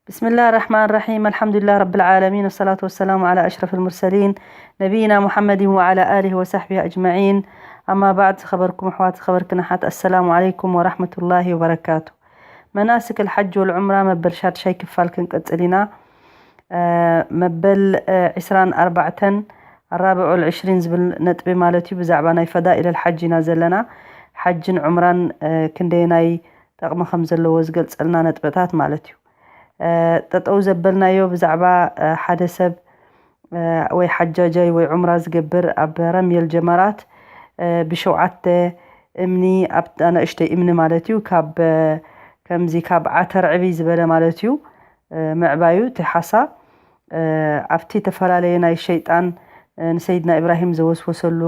بسم الله الرحمن الرحيم. الحمد لله رب العالمين، والصلاة والسلام على أشرف المرسلين، نبينا محمد وعلى آله وصحبه أجمعين. أما بعد، ዝኸበርኩም ኣሕዋት፣ ዝኸበርክን ኣሓት፣ السلام عليكم ورحمة الله وبركاته. መናስክ الحج والعمرة መበል ሻድሻይ ክፋል ክንቀጽል ኢና። መበል ዒስራን ኣርባዕተን ኣራብዑ ልዕሽሪን ዝብል ነጥቢ ማለት እዩ። ብዛዕባ ናይ ፈዳኢል ልሓጅ ኢና ዘለና። ሓጅን ዑምራን ክንደየናይ ጠቕሚ ከም ዘለዎ ዝገልጸልና ነጥብታት ማለት እዩ። ጠጠው ዘበልናዮ ብዛዕባ ሓደ ሰብ ወይ ሓጃጃይ ወይ ዑምራ ዝገብር ኣብ ረምየል ጀመራት ብሸውዓተ እምኒ ኣብ ኣናእሽተይ እምኒ ማለት እዩ፣ ካብ ከምዚ ካብ ዓተር ዕብይ ዝበለ ማለት እዩ። ምዕባዩ እቲ ሓሳ ኣብቲ ተፈላለየ ናይ ሸይጣን ንሰይድና ኢብራሂም ዘወስወሰሉ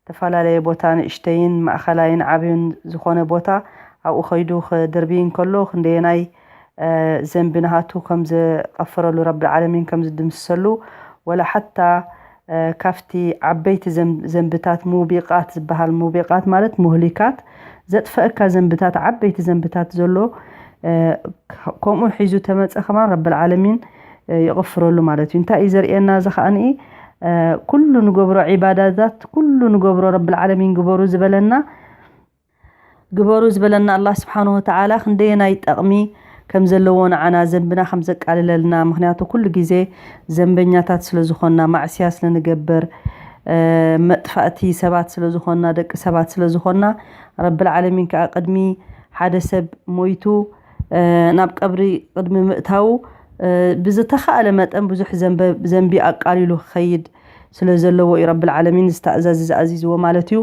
ተፈላለየ ቦታ ንእሽተይን ማእኸላይን ዓብዩን ዝኾነ ቦታ ኣብኡ ኸይዱ ክድርብይ እንከሎ ክንደየናይ ዘንቢ ንሃቱ ከም ዝቐፍረሉ ረብል ዓለሚን ከም ዝድምስሰሉ ወላ ሓታ ካብቲ ዓበይቲ ዘንብታት ሙቢቃት ዝበሃል ሙቢቃት ማለት ሙህሊካት ዘጥፈእካ ዘንብታት ዓበይቲ ዘንብታት ዘሎ ከምኡ ሒዙ ተመፀ ከማን ረብል ዓለሚን ይቕፍረሉ ማለት እዩ። እንታይ እዩ ዘርእየና እዚ ከዓኒ ኩሉ ንገብሮ ዒባዳታት ኩሉ ንገብሮ ረብል ዓለሚን ግበሩ ዝበለና ግበሩ ዝበለና ኣላህ ስብሓን ወተዓላ ክንደየናይ ጠቕሚ ከም ዘለዎ ንዓና ዘንብና ከም ዘቃልለልና። ምክንያቱ ኩሉ ግዜ ዘንበኛታት ስለ ዝኾንና ማዕስያ ስለ ንገብር መጥፋእቲ ሰባት ስለ ዝኾንና ደቂ ሰባት ስለ ዝኾንና ረብል ዓለሚን ከዓ ቅድሚ ሓደ ሰብ ሞይቱ ናብ ቀብሪ ቅድሚ ምእታዉ ብዝተኻእለ መጠን ብዙሕ ዘንቢ ኣቃሊሉ ክኸይድ ስለ ዘለዎ እዩ ረብል ዓለሚን ዝተኣዛዚ ዝኣዚዝዎ ማለት እዩ።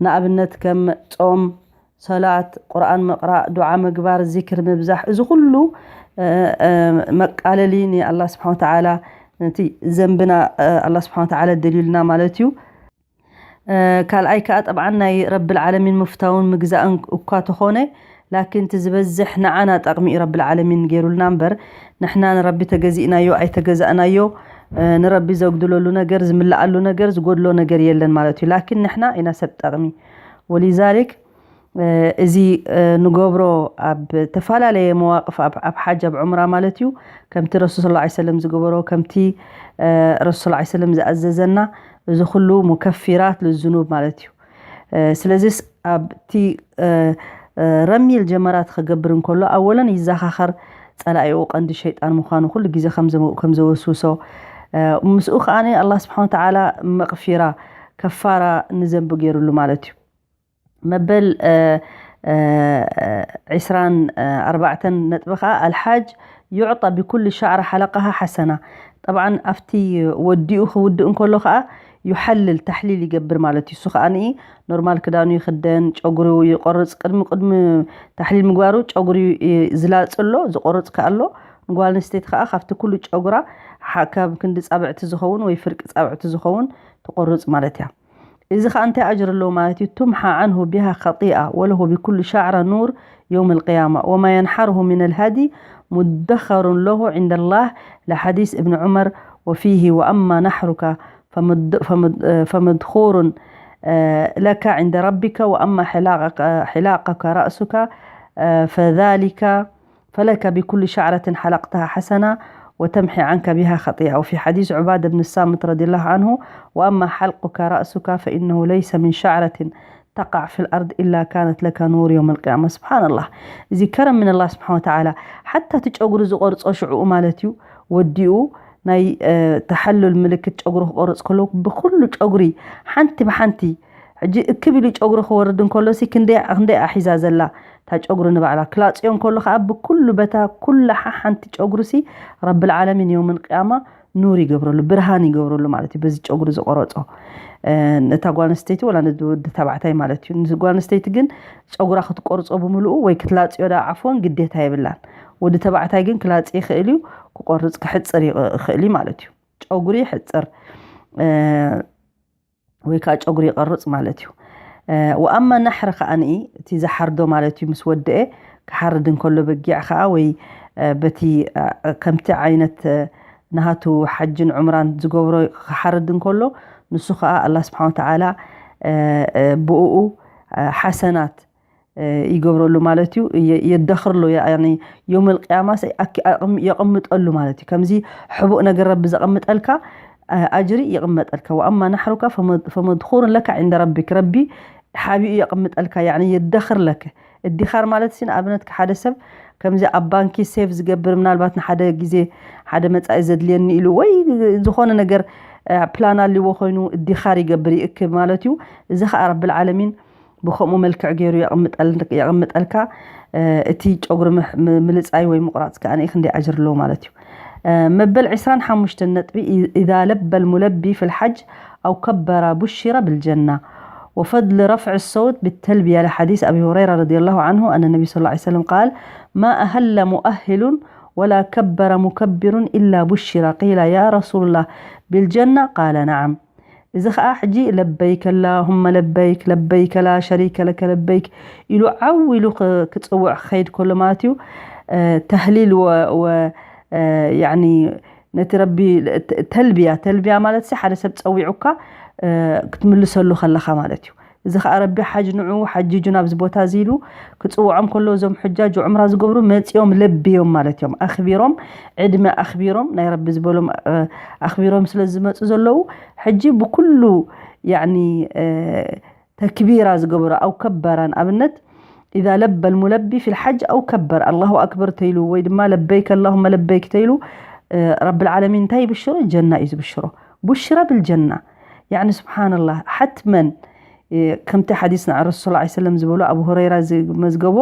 ንኣብነት ከም ጾም፣ ሰላት፣ ቁርኣን ምቕራእ፣ ዱዓ ምግባር፣ ዚክር ምብዛሕ፣ እዚ ኩሉ መቃለሊ ንኣላህ ስብሓን ወተዓላ ነቲ ዘንብና ኣላህ ስብሓን ወተዓላ ደልዩልና ማለት እዩ። ካልኣይ ከዓ ጠብዓን ናይ ረብል ዓለሚን ምፍታውን ምግዛእን እኳ ተኾነ ላኪን እቲ ዝበዝሕ ንዓና ጠቕሚ እዩ ረብል ዓለሚን ገይሩልና እምበር ንሕና ንረቢ ተገዚእናዮ ኣይተገዛእናዮ ንረቢ ዘጉድለሉ ነገር ዝምልኣሉ ነገር ዝጎድሎ ነገር የለን ማለት እዩ። ላኪን ንሕና ኢና ሰብ ጠቕሚ ወሊዛሊክ እዚ ንገብሮ ኣብ ተፈላለየ መዋቅፍ ኣብ ሓጅ ኣብ ዑምራ ማለት እዩ ከምቲ ረሱል ስ ሰለም ዝገበሮ ከምቲ ረሱል ስ ሰለም ዝኣዘዘና እዚ ኩሉ ሙከፊራት ልዝኑብ ማለት እዩ። ስለዚስ ኣብቲ ረሚል ጀመራት ክገብር እንከሎ ኣወለን ይዘኻኸር ጸላኢኡ ቀንዲ ሸይጣን ምዃኑ ኩሉ ግዜ ከም ዘወስውሶ ምስኡ ከዓኒ ኣላ ስብሓን ተዓላ መቕፊራ ከፋራ ንዘንቢ ገይሩሉ ማለት እዩ። መበል ዒስራን ኣርባዕተን ነጥቢ ከዓ ኣልሓጅ ዩዕጣ ብኩል ሻዕራ ሓለቃሃ ሓሰና። ጠብዓን ኣብቲ ወዲኡ ክውድእ እንከሎ ከዓ ዩሓልል ታሕሊል ይገብር ማለት እዩ። እሱ ከዓ ንኢ ኖርማል ክዳኑ ይክደን፣ ጨጉሩ ይቆርፅ። ቅድሚ ቅድሚ ታሕሊል ምግባሩ ጨጉሩ ዝላፅ ኣሎ፣ ዝቆርፅ ከዓ ኣሎ። ንጓል ኣንስተይቲ ከዓ ካብቲ ኩሉ ጨጉራ ካብ ክንዲ ፃብዕቲ ዝኸውን ወይ ፍርቂ ፃብዕቲ ዝኸውን ትቆርፅ ማለት እያ። እዚ ኸዓ እንታይ ኣጅር ኣለዎ ማለት እዩ? ቱምሓ ዓንሁ ቢሃ ኸጢኣ ወለሁ ቢኩሉ ሻዕራ ኑር የውም ልቅያማ ወማ የንሓርሁ ምን ልሃዲ ሙደኸሩን ለሁ ዕንደ ላህ ለሓዲስ እብን ዑመር ወፊሂ ወአማ ናሕሩካ ፈመድኹሩን ለካ ዕንደ ረቢከ ወአማ ሕላቀከ ረእሱካ ፈዛሊከ فلك بكل شعرة حلقتها حسنة وتمحي عنك بها خطيئة. وفي حديث عبادة بن الصامت رضي الله عنه: وأما حلقك رأسك فإنه ليس من شعرة تقع في الأرض إلا كانت لك نور يوم القيامة. سبحان الله. እዚ ከረም ምን ኣላህ ስብሓን ወተዓላ ሓታ እቲ ጨጉሪ ዝቆርጾ ሽዕኡ ማለት እዩ ወዲኡ ናይ ተሓሉል ምልክት ጨጉሪ ክቆርጽ ከሎ ብኩሉ ጨጉሪ ሓንቲ ብሓንቲ ሕጂ እክብ ኢሉ ጨጉሪ ክወርድ እንከሎ ሲ ክንደይ ክንደይ ኣሒዛ ዘላ እታ ጨጉሪ ንባዕላ ክላፅዮ እንከሎ ከዓ ብኩሉ በታ ኩላ ሓሓንቲ ጨጉሪ ሲ ረብል ዓለሚን የውምን ቅያማ ኑር ይገብረሉ ብርሃን ይገብረሉ ማለት እዩ። በዚ ጨጉሪ ዝቆረፆ ነታ ጓል ኣንስተይቲ ወላ ነዚ ወዲ ተባዕታይ ማለት እዩ። ንጓል ኣንስተይቲ ግን ጨጉራ ክትቆርፆ ብምልኡ ወይ ክትላፅዮ ዳ ዓፎን ግዴታ የብላን። ወዲ ተባዕታይ ግን ክላፅ ይኽእል እዩ፣ ክቆርፅ ክሕፅር ይኽእል እዩ ማለት እዩ። ጨጉሪ ይሕፅር ወይ ከዓ ጨጉሪ ይቐርፅ ማለት እዩ። ወኣማ ናሕሪ ከዓኒ እቲ ዝሓርዶ ማለት እዩ ምስ ወድአ ክሓርድ እንከሎ በጊዕ ከዓ ወይ በቲ ከምቲ ዓይነት ናሃቱ ሓጅን ዑምራን ዝገብሮ ክሓርድ እንከሎ ንሱ ከዓ ኣላ ስብሓን ወተዓላ ብእኡ ሓሰናት ይገብረሉ ማለት እዩ። የደኽርሎ ዮም ልቅያማ የቕምጠሉ ማለት እዩ። ከምዚ ሕቡእ ነገር ረቢ ዘቐምጠልካ ኣጅሪ ይቕመጠልካ። ወኣማ ናሕሩካ ፈመድኹርን ለካ ዕንደ ረቢክ፣ ረቢ ሓቢኡ የቕምጠልካ፣ የደኽር ለከ። እዲኻር ማለት ሲ ንኣብነት ሓደ ሰብ ከምዚ ኣብ ባንኪ ሴቭ ዝገብር፣ ምናልባት ንሓደ ግዜ ሓደ መጻኢ ዘድልየኒ ኢሉ ወይ ዝኾነ ነገር ፕላን ኣልዎ ኮይኑ እዲኻር ይገብር ይእክብ ማለት እዩ። እዚ ከዓ ረብል ዓለሚን ብከምኡ መልክዕ ገይሩ የቕምጠልካ። እቲ ጨጉሪ ምልፃይ ወይ ምቁራፅ ከዓ ክንደይ ኣጅር ኣለዎ ማለት እዩ። መበል ዕስራን ሓሙሽተን ነጥቢ፣ إذا لبى الملبي في الحج أو كبر بشر بالجنة، وفضل رفع الصوت بالتلبية لحديث أبي هريرة رضي الله عنه أن النبي صلى الله عليه وسلم قال: ما أهل مؤهل ولا كبر مكبر إلا بشر. قيل: يا رسول الله، بالجنة؟ قال: نعم. እዚ ኸዓ ሕጂ ለበይክ ኣላሁመ ለበይክ ለበይከ ላ ሸሪከ ለከ ለበይክ ኢሉ ዓው ኢሉ ክፅውዕ ክኸይድ ከሎ ማለት እዩ። ተህሊል ወ ያኒ ነቲ ረቢ ተልብያ፣ ተልብያ ማለት ሓደ ሰብ ፀዊዑካ ክትምልሰሉ ከለኻ ማለት እዩ። እዚ ከዓ ረቢ ሓጅ ንዑ ሓጅጁ ናብዚ ቦታ እዚ ኢሉ ክፅውዖም ከሎ እዞም ሕጃጅ ዑምራ ዝገብሩ መፂኦም ለብዮም ማለት እዮም። ኣኽቢሮም ዕድመ ኣኽቢሮም ናይ ረቢ ዝበሎም ኣኽቢሮም ስለ ዝመፁ ዘለዉ ሕጂ ብኩሉ ያኒ ተክቢራ ዝገበሩ ኣው ከበራ ንኣብነት إذا لبى الملبي في الحج أو كبر الله أكبر ተይሉ ወይ ድማ ለበይክ ኣላሁመ ለበይክ ተይሉ ረቢ ዓለሚን እንታይ ይብሽሮ? ጀና እዩ ዝብሽሮ። ቡሽረ ብልጀና ያኒ ስብሓንላህ ሓትመን ከምቲ ሓዲስ ንዓ ረሱል ላ ሰለም ዝበሉ ኣቡ ሁረይራ ዝመዝገቦ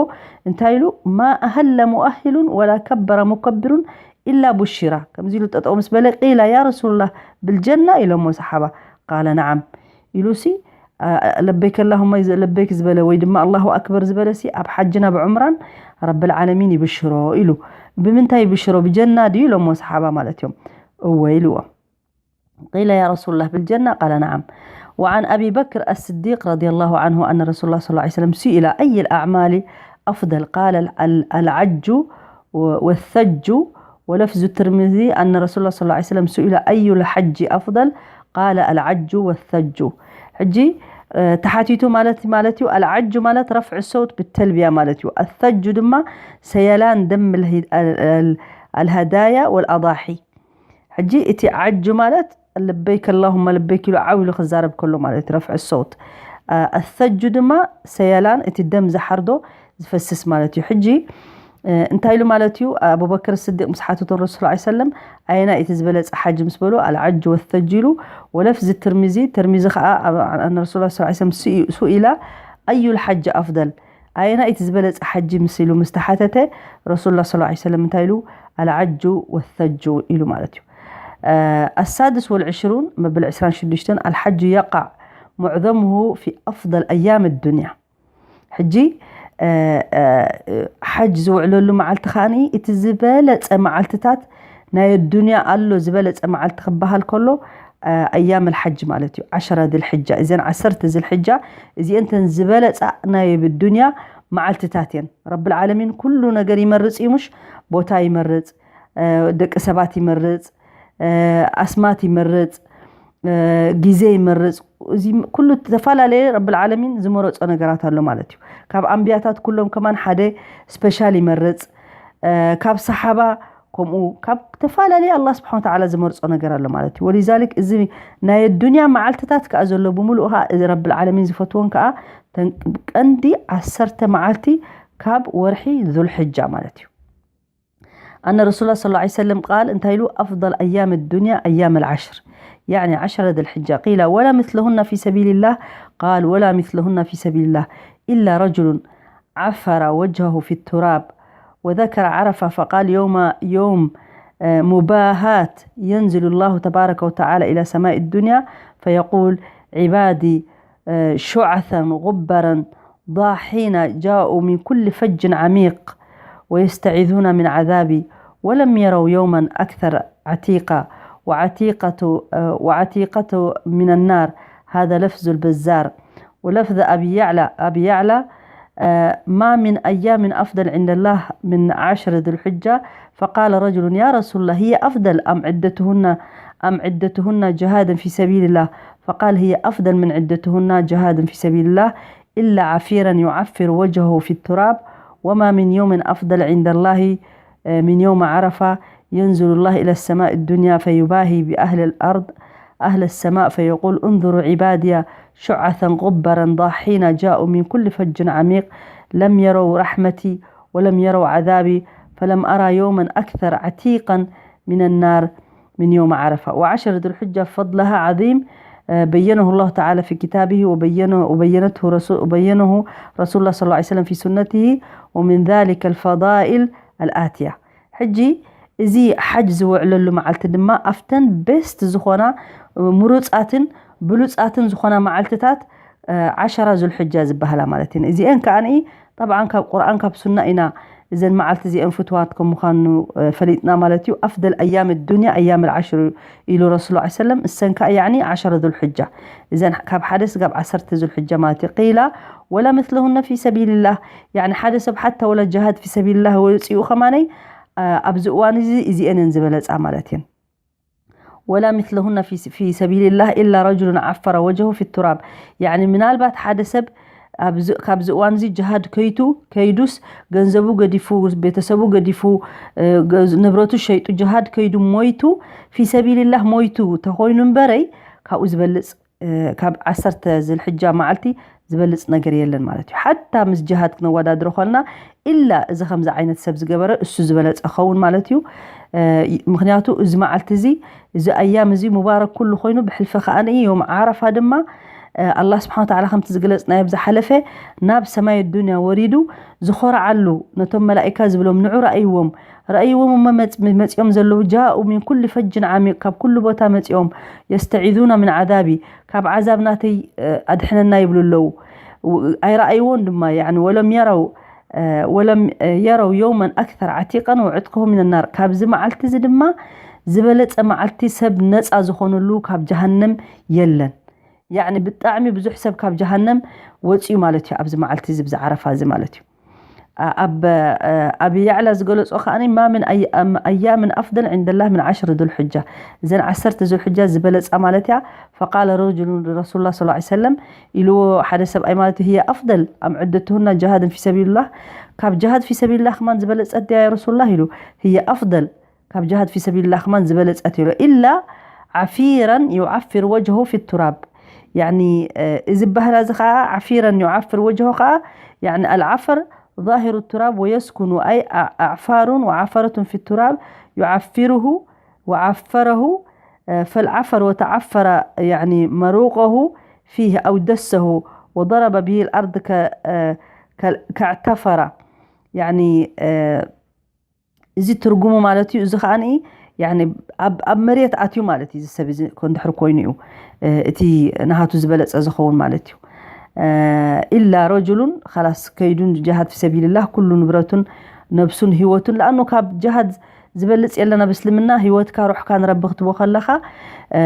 እንታይ ኢሉ ማ ኣሀለ ሙኣሂሉን ወላ ከበረ ሙከቢሩን ኢላ ቡሽራ ከምዚ ኢሉ ጠጠው ምስ በለ ቂላ ያ ረሱሉላህ ብልጀና ኢሎሞ ሰሓባ ቃለ ነዓም ኢሉሲ ለበይክ ኣላሁማ ለበይክ ዝበለ ወይ ድማ ኣላሁ ኣክበር ዝበለ ሲ ኣብ ሓጅን ኣብ ዑምራን ረብል ዓለሚን ይብሽሮ ኢሉ ብምንታይ ይብሽሮ ብጀና ድዩ ኢሎሞ ሰሓባ ማለት እዮም እወ ኢልዎ قيل يا رسول الله بالجنة قال نعم وعن أبي بكر الصديق رضي الله عنه أن رسول الله صلى الله عليه وسلم سئل أي الأعمال أفضل قال العج والثج ولفظ الترمذي أن رسول الله صلى الله عليه وسلم سئل أي الحج أفضل قال العج والثج ሕጂ ተሓቲቱ ማለት ማለት እዩ العج ማለት رفع الصوت بالتلبية ማለት እዩ الثج ድማ ሰየላን ደም الهدايا والأضاحي ሕጂ እቲ ዓጁ ማለት ለበይክ ኣላሁማ ለበይክ ኢሉ ዓው ኢሉ ክዛረብ ከሎ ማለት እዩ ረፍዕ ሰውት ኣሰጁ ድማ ሰየላን እቲ ደም ዝሓርዶ ዝፈስስ ማለት እዩ ሕጂ እንታይ ኢሉ ማለት እዩ ኣቡበክር ስዲቅ ምስ ሓተቶም ረሱል ላ ሰለም ኣየና እቲ ዝበለፀ ሓጅ ምስ በሉ ኣልዓጁ ወሰጁ ኢሉ ወለፍዚ ትርሚዚ ትርሚዚ ከዓ ረሱል ላ ሰለም ሱኢላ ኣዩ ልሓጅ ኣፍደል ኣየናይ እቲ ዝበለጸ ሓጂ ምስ ኢሉ ምስ ተሓተተ ረሱሉላህ ሰለላሁ ዐለይሂ ወሰለም እንታይ ኢሉ ኣልዓጁ ወሰጁ ኢሉ ማለት እዩ ኣሳድስ ወልዕሽሩን መብል ዕስራን ሽዱሽተን ኣልሓጁ የቃዕ ሙዕዘሙሁ ፊ ኣፍضል ኣያም ኣዱንያ ሕጂ ሓጅ ዝውዕለሉ መዓልቲ ከዓኒ እቲ ዝበለጸ መዓልትታት ናይ ኣዱንያ ኣሎ ዝበለጸ መዓልቲ ክበሃል ከሎ ኣያም ኣልሓጅ ማለት እዩ ዓሸራ ዝልሕጃ እዘን ዓሰርተ ዝልሕጃ እዚአን ተን ዝበለጻ ናይ ብዱንያ መዓልትታት እየን ረብል ዓለሚን ኩሉ ነገር ይመርጽ እዩ ምሽ ቦታ ይመርጽ ደቂ ሰባት ይመርጽ ኣስማት ይመርጽ ግዜ ይመርጽ እዚ ኩሉ ዝተፈላለየ ረብል ዓለሚን ዝመረጾ ነገራት ኣሎ ማለት እዩ ካብ ኣንቢያታት ኩሎም ከማን ሓደ ስፔሻል ይመርጽ ካብ ሰሓባ ከምኡ ካብ ዝተፈላለየ ኣላ ስብሓን ተዓላ ዝመርጾ ነገር ኣሎ ማለት እዩ ወሊዛሊክ እዚ ናይ ኣዱንያ መዓልትታት ከዓ ዘሎ ብምሉእ ከዓ እዚ ረብል ዓለሚን ዝፈትዎን ከዓ ቀንዲ ዓሰርተ መዓልቲ ካብ ወርሒ ዙልሕጃ ማለት እዩ ኣነ ረሱላ ስ ላ ሰለም ቃል እንታይ ኢሉ ኣፍضል ኣያም ኣዱንያ ኣያም ኣልዓሽር يعني عشر ذي الحجة قيل ولا مثلهن في سبيل الله قال ولا مثلهن في سبيل الله إلا رجل عفر وجهه في التراب وذكر عرفة فقال يوم يوم مباهاة ينزل الله تبارك وتعالى إلى سماء الدنيا فيقول عبادي شعثا غبرا ضاحين جاءوا من كل فج عميق ويستعيذون من عذابي ولم يروا يوما أكثر عتيقة وعتيقة وعتيقة من النار هذا لفظ البزار ولفظ أبي يعلى أبي يعلى ما من أيام أفضل عند الله من عشر ذي الحجة فقال رجل يا رسول الله هي أفضل أم عدتهن أم عدتهن جهاد في سبيل الله فقال هي أفضل من عدتهن جهاد في سبيل الله إلا عفيرا يعفر وجهه في التراب، وما من يوم أفضل عند الله، آه، من يوم عرفة، ينزل الله إلى السماء الدنيا فيباهي بأهل الأرض، أهل السماء، فيقول: انظروا عبادي شعثا غبرا ضاحين جاءوا من كل فج عميق، لم يروا رحمتي ولم يروا عذابي، فلم أرى يوما أكثر عتيقا من النار من يوم عرفة. وعشر ذو الحجة فضلها عظيم، آه، بينه الله تعالى في كتابه، وبينه، وبينته رسول، وبينه رسول الله صلى الله عليه وسلم في سنته، ومن ذلك الفضائل الآتية. ሕጂ እዚ ሓጅ ዝውዕለሉ መዓልቲ ድማ ኣብተን ቤስት ዝኾና፣ ምሩፃትን ብሉፃትን ዝኾና መዓልትታት፣ እ፣ ዓሸራ ዙልሕጃ ዝበሃላ ማለት እየን። እዚአን ከዓኒ ጠብዓን ካብ ቁርኣን ካብ ሱና ኢና እዘን መዓልቲ እዚአን ፍትዋት ከም ምዃኑ፣ እ፣ ፈሊጥና ማለት እዩ። ኣፍደል ኣያም ዱንያ ኣያም ዓሽር ኢሉ ረሱል ላ ሰለም። እሰን ከዓ ያዕኒ ዓሸረ ዙልሕጃ፣ እዘን ካብ ሓደ ስጋብ ዓሰርተ ዙልሕጃ ማለት እዩ። ቂላ ወላ ምስለሁነ ፊ ሰቢልላህ፣ ያዕኒ ሓደ ሰብ ሓታ ወላ ጅሃድ ፊ ሰቢልላህ ወፂኡ ከማነይ፣ እ፣ ኣብዚ እዋን እዚ እዚአን እየን ዝበለፃ ማለት እየን። ወላ ምስለሁነ ፊ፣ ፊ ሰቢልላህ ኢላ ረጁሉን ዓፈረ ወጀሁ ፊ ቱራብ። ያዕኒ ምናልባት ሓደ ሰብ ኣብዚ፣ ካብዚ እዋን እዚ ጅሃድ ከይቱ፣ ከይዱስ ገንዘቡ ገዲፉ፣ ቤተሰቡ ገዲፉ፣ እ፣ ገዝ-፣ ንብረቱ ሸይጡ ጅሃድ ከይዱ ሞይቱ፣ ፊ ሰቢልላህ ሞይቱ ተኾይኑ እምበረይ ካብኡ ዝበልጽ፣ እ፣ ካብ ዓሰርተ ዝልሕጃ መዓልቲ ዝበልጽ ነገር የለን ማለት እዩ። ሓታ ምስ ጅሃድ ክነወዳድሮ ከልና ኢላ እዚ ከምዚ ዓይነት ሰብ ዝገበረ እሱ ዝበለጸ ኸውን ማለት እዩ። እ፣ ምኽንያቱ እዚ መዓልቲ እዚ፣ እዚ ኣያም እዚ ሙባረክ ኩሉ ኮይኑ ብሕልፊ ከኣ ዮም ዓረፋ ድማ፣ እ፣ ኣላህ ስብሓን ወተዓላ ከምቲ ዝግለጽናዮ ኣብ ዝሓለፈ ናብ ሰማይ ዱንያ ወሪዱ ዝኾርዓሉ ነቶም መላኢካ ዝብሎም ንዑ ረኣይዎም፣ ረኣይዎም እሞ መጽ-፣ መጽዮም ዘለዉ ጃኡ ሚን ኩሊ ፈጅን ዓሚቕ ካብ ኩሉ ቦታ መጽዮም የስተዒዙና ምን ዓዛቢ ካብ ዓዛብ ናተይ፣ እ፣ ኣድሕነና ይብሉ ኣለዉ። ው-፣ ኣይረኣይዎን ድማ፣ ያዕኒ ወለም የረው፣ እ፣ ወለም የረው የውመን ኣክተር ዓቲቀን ወዕጥቅሁ ሚን ናር። ካብዚ መዓልቲ እዚ ድማ ዝበለጸ መዓልቲ ሰብ ነጻ ዝኾነሉ ካብ ጀሃነም የለን። ያዕኒ ብጣዕሚ ብዙሕ ሰብ ካብ ጀሃነም ወጽዩ ማለት እዩ ኣብዚ መዓልቲ እዚ፣ ብዚ ዓረፋ እዚ ማለት እዩ። ኣ-፣ ኣብ፣ እ፣ ኣብ ያዕላ ዝገለጾ ከኣኒ ማ ምን ኣይ-፣ ኣም-፣ ኣያምን ኣፍደል ዕንደላህ ምን ዓሽር ዙልሕጃ፣ እዘን ዓሰርተ ዙልሕጃ ዝበለጻ ማለት እያ። ፈቃለ ረጁሉን ረሱሉላህ ሰለላሁ ዐለይሂ ወሰለም ኢልዎ ሓደ ሰብኣይ ማለት እዩ፣ ህየ ኣፍደል ኣም ዕደትሁና ጅሃድን ፊ ሰቢልላህ፣ ካብ ጅሃድ ፊ ሰቢልላህ ከማን ዝበለጸት ድያ ያ ረሱሉላህ ኢሉ፣ ህየ ኣፍደል ካብ ጅሃድ ፊ ሰቢልላህ ከማን ዝበለጸት ኢሎ፣ ኢላ ዓፊረን ዩዓፍር ወጅሁ ፊ ቱራብ። ያዕኒ፣ እ፣ እዚ ባህላ እዚ ኸዓ ዓፊረን ዩዓፍር ወጅሁ ኸዓ፣ ያዕኒ ኣልዓፈር ዛሂሩ ቱራብ ወየስኩኑ ኣይ ኣ-፣ ኣዕፋሩን ወዓፈረቱን ፊ ቱራብ ዩዓፊሩሁ ወዓፈረሁ፣ እ፣ ፈልዓፈር ወተዓፈረ፣ ያዕኒ መሩቀሁ ፊህ ኣው ደሰሁ ወضرب به الأرض ከ-፣ እ፣ ከ-፣ ከዕተፈረ። ያዕኒ፣ እ፣ እዚ ትርጉሙ ማለት እዩ። እዚ ከኣ ያኒ ኣብ፣ ኣብ መሬት ኣትዩ ማለት እዩ። እዚ ሰብ እዚ ኮ-፣ እንድሕር ኮይኑ እዩ፣ እ፣ እቲ ናሃቱ ዝበለጸ ዝኸውን ማለት እዩ። እ፣ ኢላ ረጁሉን፣ ኸላስ ከይዱን ጅሃድ ፊ ሰቢልላህ፣ ኩሉ ንብረቱን ነብሱን ህይወቱን፣ ለኣኑ ካብ ጅሃድ ዝበልጽ የለን ኣብ እስልምና፣ ህይወትካ ሩሕካ ንረቢ ክትቦ ከለኻ። እ፣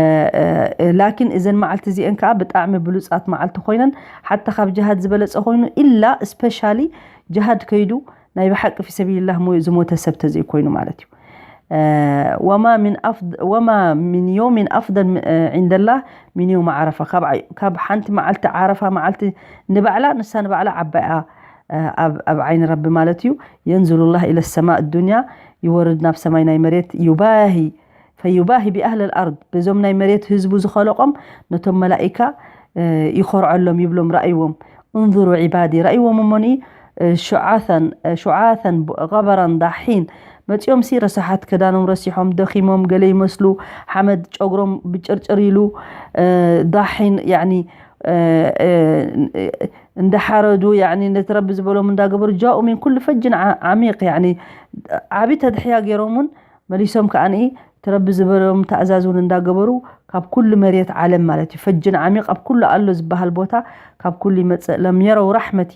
እ፣ ላኪን እዘን መዓልቲ እዚአን ከኣ ብጣዕሚ ብሉጻት መዓልቲ ኮይነን፣ ሓታ ካብ ጅሃድ ዝበለጸ ኮይኑ፣ ኢላ ስፔሻሊ ጅሃድ ከይዱ ናይ ብሓቂ ፊ ሰቢልላህ ሞ-፣ ዝሞተ ሰብ ተዘይኮይኑ ማለት እዩ። እ፣ ወማ ሚን ኣፍድ-፣ ወማ ሚን የውሚን ኣፍደል ሚ-፣ እ፣ ዒንደላህ ሚን የውሚ ዓረፋ። ካብ ዓይ-፣ ካብ ሓንቲ መዓልቲ ዓረፋ መዓልቲ ንባዕላ፣ ንሳ ንባዕላ ዓባይ እያ፣ እ፣ ኣብ፣ ኣብ ዓይኒ ረቢ ማለት እዩ። የንዝሉላህ ኢለ ሰማእ ዱንያ፣ ይወርድ ናብ ሰማይ ናይ መሬት፣ ዩባሂ፣ ፈዩባሂ ቢኣህለል ኣርድ፣ በዞም ናይ መሬት ህዝቡ ዝኸለቖም ነቶም መላኢካ፣ እ፣ ይኾርዐሎም፣ ይብሎም፣ ረኣይዎም። እንዙሩ ዒባዲ፣ ረኣይዎም እሞኒ፣ እ፣ ሹዓተን፣ እ፣ ሹዓተን ብ-፣ ገበራን ዳሒን፣ መጺኦምሲ ረሳሓት ክዳኖም ረሲሖም፣ ደኺሞም፣ ገለ ይመስሉ፣ ሓመድ ጨጉሮም ብጭርጭር ኢሉ፣ እ፣ ዳሒን፣ ያዕኒ፣ እ፣ እ፣ እንዳሓረዱ፣ ያዕኒ፣ ነቲ ረቢ ዝበሎም እንዳገበሩ፣ ጃኡ ሚን ኩሉ ፈጅን ዓ-፣ ዓሚቕ፣ ያዕኒ፣ ዓቢ ተድሕያ ገይሮም እውን መሊሶም ከኣ እቲ ረቢ ዝበሎም ታእዛዝ እውን እንዳገበሩ፣ ካብ ኩሉ መሬት ዓለም ማለት እዩ፣ ፈጅን ዓሚቕ ኣብ ኩሉ ኣሎ ዝበሃል ቦታ፣ ካብ ኩሉ ይመጽእ። ለም የረው ራሕመቲ፣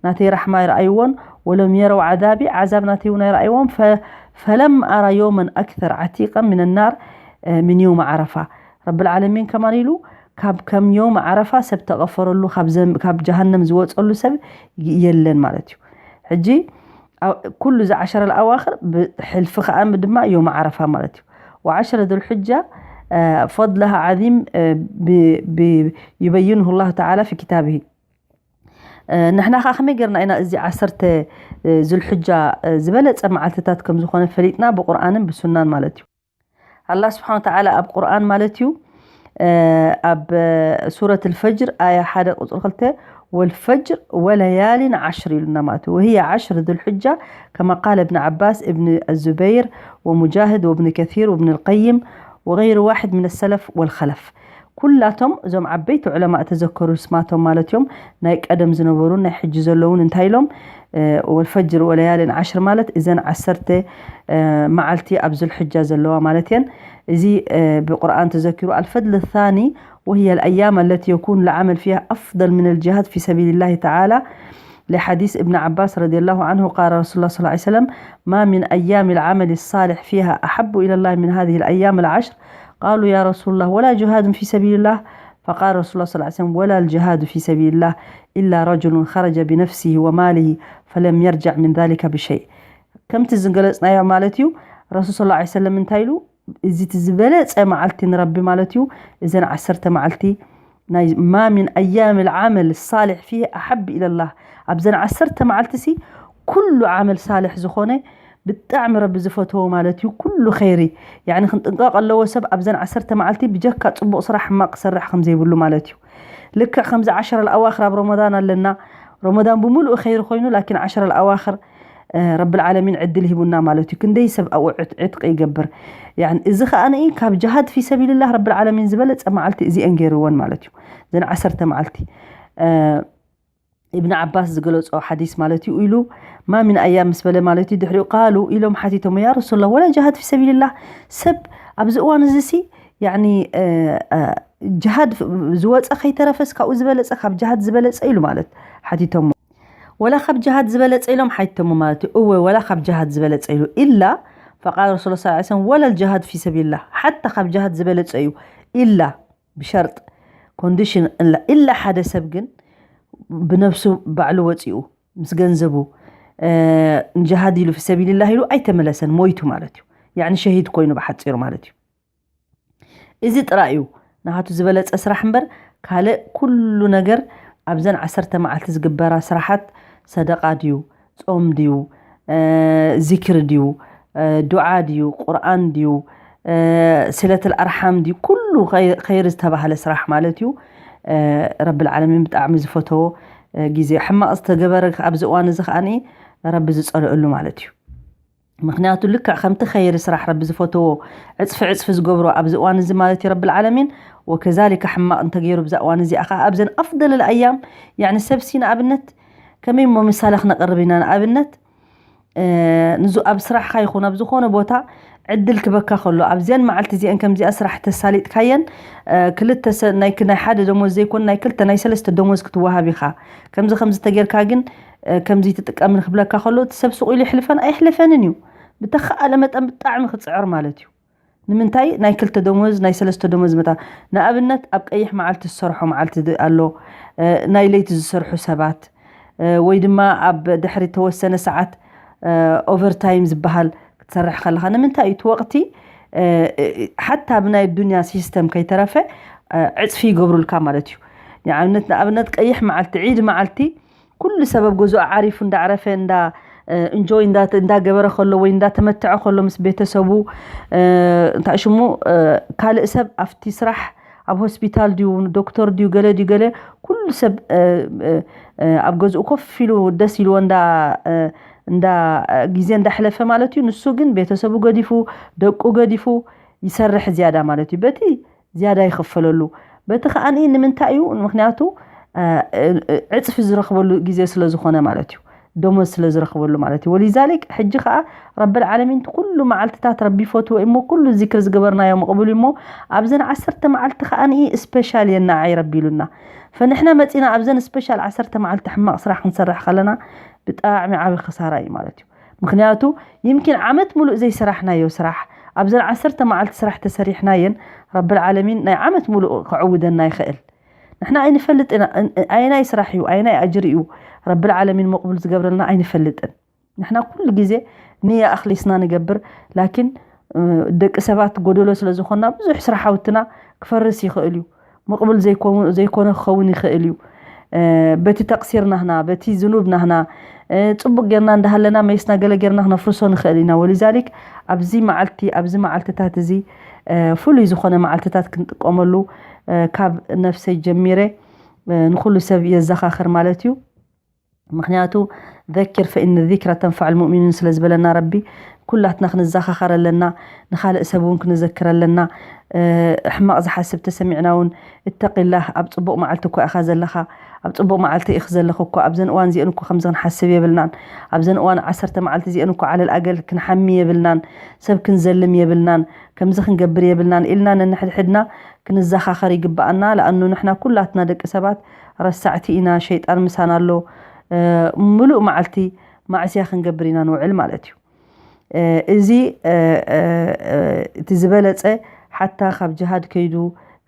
ናተይ ራሕማ ኣይረኣይዎን፣ ወለም የረው ዓዛቢ፣ ዓዛብ ናተይ እውን ኣይረኣይዎን። ፈ-፣ ፈለም ኣራ የውመን ኣክተር ዓቲቀን ሚን ናር፣ እ፣ ሚን የውም ዓረፋ። ረብል ዓለሚን ከማን ኢሉ፣ ካብ ከም የውም ዓረፋ ሰብ ተቐፈረሉ፣ ካብ ዘም-፣ ካብ ጀሃነም ዝወጸሉ ሰብ ይ-፣ የለን ማለት እዩ። ሕጂ፣ ኣ-፣ ኩሉ እዚ ዓሸረ ኣልኣዋኽር ብሕልፊ ከኣ ድማ ዮም ዓረፋ ማለት እዩ። ወዓሸረ ዙልሕጃ፣ እ፣ ፈድለሃ ዓዚም፣ እ፣ ብ-፣ ብ-፣ ዩበይንሁ ላሁ ተዓላ ፊ ኪታብሂ። ንሕና ከዓ ከመይ ገርና ኢና እዚ ዓሰርተ ዝልሕጃ ዝበለፀ መዓልትታት ከም ዝኾነ ፈሊጥና? ብቁርኣንን ብሱናን ማለት እዩ። ኣላ ስብሓን ተዓላ ኣብ ቁርኣን ማለት እዩ ኣብ ሱረት ልፈጅር ኣያ ሓደ ቁፅሪ ክልተ፣ ወልፈጅር ወለያሊን ዓሽር ኢሉና ማለት እዩ። وهي عشر ذو الحجة كما قال ابن عباس ابن الزبير ومجاهد وابن كثير وابن القيم وغير واحد من السلف والخلف. ኩላቶም እዞም ዓበይቲ ዑለማ ተዘከሩ ስማቶም ማለት እዮም። ናይ ቀደም ዝነበሩን ናይ ሕጂ ዘለውን እንታይ ኢሎም? ወልፈጅር ወለያልን ዓሽር ማለት እዘን ዓሰርተ መዓልቲ ኣብ ዙልሕጃ ዘለዋ ማለት እየን። እዚ ብቁርኣን ተዘኪሩ። الفضل الثاني وهي الأيام التي يكون العمل فيها أفضل من الجهاد في سبيل الله تعالى، لحديث ابن عباس رضي الله عنه قال رسول الله صلى الله عليه وسلم: ما من أيام العمل الصالح فيها أحب إلى الله من هذه الأيام العشر. قالوا: يا رسول الله، ولا جهاد في سبيل الله؟ فقال رسول الله صلى الله عليه وسلم: ولا الجهاد في سبيل الله إلا رجل خرج بنفسه وماله فلم يرجع من ذلك بشيء. ከምቲ ዝገለጽናዮ ማለት እዩ። ረሱል صلى الله عليه وسلم እንታይ ኢሉ? እዚ እቲ ዝበለጸ መዓልቲ ንረቢ ማለት እዩ። እዘን ዓሰርተ መዓልቲ ናይ ما من أيام العمل الصالح فيه أحب إلى الله። ኣብዘን ዓሰርተ መዓልቲ ሲ ኩሉ ዓመል ሳልሕ ዝኾነ ብጣዕሚ ረቢ ዝፈተዎ ማለት እዩ። ኩሉ ኸይሪ ያኒ ክንጥንቀቕ ኣለዎ ሰብ ኣብዘን ዓሰርተ መዓልቲ ብጀካ ጽቡቕ ስራሕ ሕማቕ ክሰርሕ ከም ዘይብሉ ማለት እዩ። ልክዕ ከምዚ ዓሸር ኣልኣዋኽር ኣብ ረመዳን ኣለና። ረመዳን ብምሉኡ ኸይሪ ኮይኑ ላኪን ዓሸር ኣልኣዋኽር ረብል ዓለሚን ዕድል ሂቡና ማለት እዩ። ክንደይ ሰብ ኣብኡ ዕት- ዕጥቂ ይገብር። ያኒ እዚ ኸኣ ንኢ ካብ ጅሃድ ፊ ሰቢልላህ ረብል ዓለሚን ዝበለጸ መዓልቲ እዚአን ገይርወን ማለት እዩ። ዘን ዓሰርተ መዓልቲ ኢብን ዓባስ ዝገለጾ ሓዲስ ማለት እዩ ኢሉ ما من أيام ምስ በለ ማለት እዩ። ድሕሪኡ ቃሉ ኢሎም ሓቲቶም ያ ረሱላ ወላ ጅሃድ ፊ ሰቢልላህ ሰብ ኣብዚ እዋን እዚ ሲ ያኒ ጅሃድ ዝወፀ ከይተረፈስ ካብኡ ዝበለፀ ካብ ጅሃድ ዝበለፀ ኢሉ ማለት ሓቲቶሞ ወላ ካብ ጅሃድ ዝበለፀ ኢሎም ሓቲቶሞ ማለት እዩ። እወ ወላ ካብ ጅሃድ ዝበለፀ ኢሉ ኢላ فقال رسول الله صلى الله عليه وسلم ولا الجهاد في سبيل الله ሓታ ካብ ጅሃድ ዝበለፀ እዩ ኢላ ብሸርጥ ኮንዲሽን ኢላ ሓደ ሰብ ግን ብነብሱ ባዕሉ ወፂኡ ምስ ገንዘቡ ንጅሃድ ኢሉ ፊ ሰቢልላህ ኢሉ ኣይተመለሰን ሞይቱ ማለት እዩ። ያኒ ሸሂድ ኮይኑ ብሓፂሩ ማለት እዩ። እዚ ጥራይ እዩ ናቱ ዝበለፀ ስራሕ እምበር ካልእ ኩሉ ነገር ኣብዘን ዓሰርተ መዓልቲ ዝግበራ ስራሓት ሰደቃ ድዩ ጾም ድዩ ዚክሪ ድዩ ዱዓ ድዩ ቁርኣን ድዩ ስለትል ኣርሓም ድዩ ኩሉ ኸይሪ ዝተባህለ ስራሕ ማለት እዩ። ረብል ዓለሚን ብጣዕሚ ዝፈተዎ ግዜ ሕማቕ ዝተገበረ ኣብዚ እዋን እዚ ከኣ ረቢ ዝፀልእሉ ማለት እዩ። ምክንያቱ ልክዕ ከምቲ ኸይሪ ስራሕ ረቢ ዝፈተዎ ዕፅፊ ዕፅፊ ዝገብሮ ኣብዚ እዋን እዚ ማለት እዩ ረብል ዓለሚን ወከዛሊከ ሕማቕ እንተገይሩ ብዛ እዋን እዚኣ ከዓ ኣብዘን ኣፍደል ኣያም ያኒ ሰብሲ ንኣብነት ከመይ እሞ ምሳሌ ክነቕርብ ኢና ንኣብነት ንዙ ኣብ ስራሕካ ይኹን ኣብ ዝኾነ ቦታ ዕድል ክበካ ከሎ ኣብዚአን መዓልቲ እዚአን ከምዚኣ ስራሕ ተሳሊጥካየን ክልተ ናይ ሓደ ደሞዝ ዘይኮን ናይ ክልተ ናይ ሰለስተ ደሞዝ ክትወሃብ ኢኻ ከምዚ ከምዚ ተጌርካ ግን ከምዚ ትጥቀምን ክብለካ ከሎ እቲ ሰብ ስቕ ኢሉ ይሕልፈን ኣይሕልፈንን እዩ። ብተኸኣለ መጠን ብጣዕሚ ክፅዕር ማለት እዩ። ንምንታይ ናይ ክልተ ደሞዝ ናይ ሰለስተ ደሞዝ መታ ንኣብነት ኣብ ቀይሕ መዓልቲ ዝሰርሖ መዓልቲ ኣሎ ናይ ለይቲ ዝሰርሑ ሰባት ወይ ድማ ኣብ ድሕሪ ተወሰነ ሰዓት ኦቨርታይም ዝበሃል ክትሰርሕ ከለኻ ንምንታይ እዩ እቲ ወቕቲ ሓታ ብናይ ዱንያ ሲስተም ከይተረፈ ዕፅፊ ይገብሩልካ ማለት እዩ። ንኣብነት ንኣብነት ቀይሕ መዓልቲ ዒድ መዓልቲ ኩሉ ሰብ ኣብ ገዝኡ ዓሪፉ እንዳዕረፈ እንዳ እንጆይ እንዳገበረ ከሎ ወይ እንዳተመተዐ ከሎ ምስ ቤተሰቡ እንታይ ሽሙ ካልእ ሰብ ኣብቲ ስራሕ ኣብ ሆስፒታል ድዩ ዶክተር ድዩ ገለ ድዩ ገለ ኩሉ ሰብ ኣብ ገዝኡ ኮፍ ኢሉ ደስ ኢልዎ እንዳ እንዳ ግዜ እንዳሕለፈ ማለት እዩ። ንሱ ግን ቤተሰቡ ገዲፉ ደቁ ገዲፉ ይሰርሕ ዝያዳ ማለት እዩ። በቲ ዝያዳ ይኽፈለሉ። በቲ ከኣ ንምንታይ እዩ? ምክንያቱ ዕፅፊ ዝረኽበሉ ግዜ ስለ ዝኾነ ማለት እዩ። ደሞዝ ስለ ዝረኽበሉ ማለት እዩ። ወሊዛሊክ ሕጂ ከኣ ረብል ዓለሚን ኩሉ መዓልትታት ረቢ ይፈትዎ እሞ ኩሉ ዚክር ዝገበርናዮ መቕቡል እሞ ኣብዘን ዓሰርተ መዓልቲ ከኣ ስፔሻል የናዓይ ረቢ ኢሉና። ፈንሕና መፂና ኣብዘን ስፔሻል ዓሰርተ መዓልቲ ሕማቕ ስራሕ ክንሰርሕ ከለና ብጣዕሚ ዓብዪ ክሳራ እዩ ማለት እዩ። ምክንያቱ ይምኪን ዓመት ሙሉእ ዘይሰራሕናዮ ስራሕ ኣብዘን ዓሰርተ መዓልቲ ስራሕ ተሰሪሕናየን ረብል ዓለሚን ናይ ዓመት ሙሉእ ከዕውደና ይኽእል። ንሕና ኣይንፈልጥ ኢና ኣየናይ ስራሕ እዩ ኣየናይ ኣጅሪ እዩ ረብል ዓለሚን መቕቡል ዝገብረልና ኣይንፈልጥን። ንሕና ኩሉ ግዜ ንያ ኣኽሊስና ንገብር ላኪን ደቂ ሰባት ጎደሎ ስለ ዝኾንና ብዙሕ ስራሕ ሃውትና ክፈርስ ይኽእል እዩ። መቕቡል ዘይኮነ ክኸውን ይኽእል እዩ። በቲ ተቕሲር ናህና፣ በቲ ዝኑብ ናህና፣ ጽቡቕ ጌርና እንዳሃለና መይስና ገለ ጌርና ክነፍርሶ ንኽእል ኢና። ወሊዛሊክ ኣብዚ መዓልቲ፣ ኣብዚ መዓልትታት እዚ ፍሉይ ዝኾነ መዓልትታት ክንጥቀመሉ ካብ ነፍሰይ ጀሚረ ንኹሉ ሰብ የዘኻኽር ማለት እዩ። ምኽንያቱ ዘኪር ፈኢነ ዚክራ ተንፈዕ ልሙእሚኒን ስለ ዝበለና ረቢ፣ ኩላትና ክንዘኻኸር ኣለና። ንኻልእ ሰብ እውን ክንዘክር ኣለና። ሕማቕ ዝሓስብ ተሰሚዕና እውን እተቂላህ፣ ኣብ ጽቡቕ መዓልቲ እኳ ኢኻ ዘለኻ፣ ኣብ ጽቡቕ መዓልቲ ኢኺ ዘለኺ እኳ፣ ኣብዘን እዋን እዚአን እኳ ከምዚ ክንሓስብ የብልናን፣ ኣብዘን እዋን ዓሰርተ መዓልቲ እዚአን እኳ ዓለል ኣገል ክንሓሚ የብልናን፣ ሰብ ክንዘልም የብልናን፣ ከምዚ ክንገብር የብልናን ኢልና ነንሕድሕድና ክንዘኻኸር ይግብኣና። ለኣኑ ንሕና ኩላትና ደቂ ሰባት ረሳዕቲ ኢና፣ ሸይጣን ምሳና ኣሎ። ምሉእ መዓልቲ ማዕስያ ክንገብር ኢና ንውዕል ማለት እዩ። እዚ እቲ ዝበለጸ ሓታ ካብ ጅሃድ ከይዱ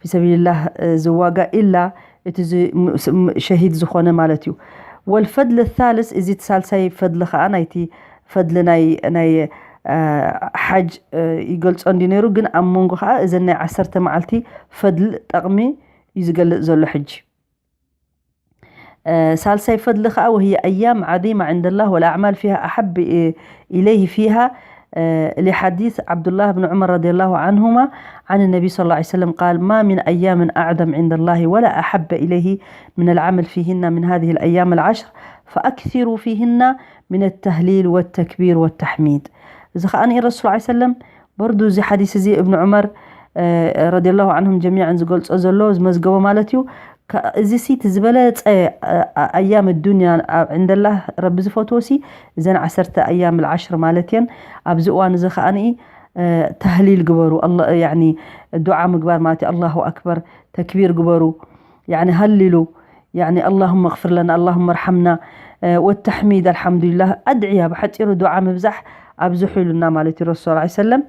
ፊ ሰቢልላህ ዝዋጋእ ኢላ እቲ ሸሂድ ዝኾነ ማለት እዩ። ወልፈድል ታልስ፣ እዚ እቲ ሳልሳይ ፈድሊ ከዓ ናይቲ ፈድሊ ናይ ናይ ሓጅ ይገልጾ እንዲ ነይሩ፣ ግን ኣብ መንጎ ከዓ እዘን ናይ ዓሰርተ መዓልቲ ፈድል ጠቕሚ እዩ ዝገልጽ ዘሎ ሕጂ። ሳልሳይ ፈድሊ ከዓ وهي أيام عظيمة عند الله والأعمال فيها أحب إليه فيها لحديث عبد الله بن عمر رضي الله عنهما عن النبي صلى الله عليه وسلم قال: ما من أيام أعظم عند الله ولا أحب إليه من العمل فيهن من هذه الأيام العشر فأكثروا فيهن من التهليل والتكبير والتحميد. እዚ ከዓ ንኢ ረሱል ዓ ሰለም በርዱ እዚ ሓዲስ እዚ እብን ዑመር ረዲየላሁ ዓንሁም ጀሚዓን ዝገልጾ ዘሎ ዝመዝገቦ ማለት እዩ። እዚ ሲ እቲ ዝበለጸ ኣያም ዱንያ ዕንደላህ ረቢ ዝፈትዎ ሲ እዘን ዓሰርተ ኣያም ልዓሽር ማለት እየን። ኣብዚ እዋን እዚ ከዓኒ ተህሊል ግበሩ፣ ዱዓ ምግባር ማለት እዩ። ኣላሁ ኣክበር፣ ተክቢር ግበሩ፣ ሃልሉ اللهم اغفر لنا اللهم ارحمنا والتحميد الحمد لله أدعية بحتيرو دعاء مبزح أبزحوا لنا مالتي رسول الله صلى الله عليه وسلم.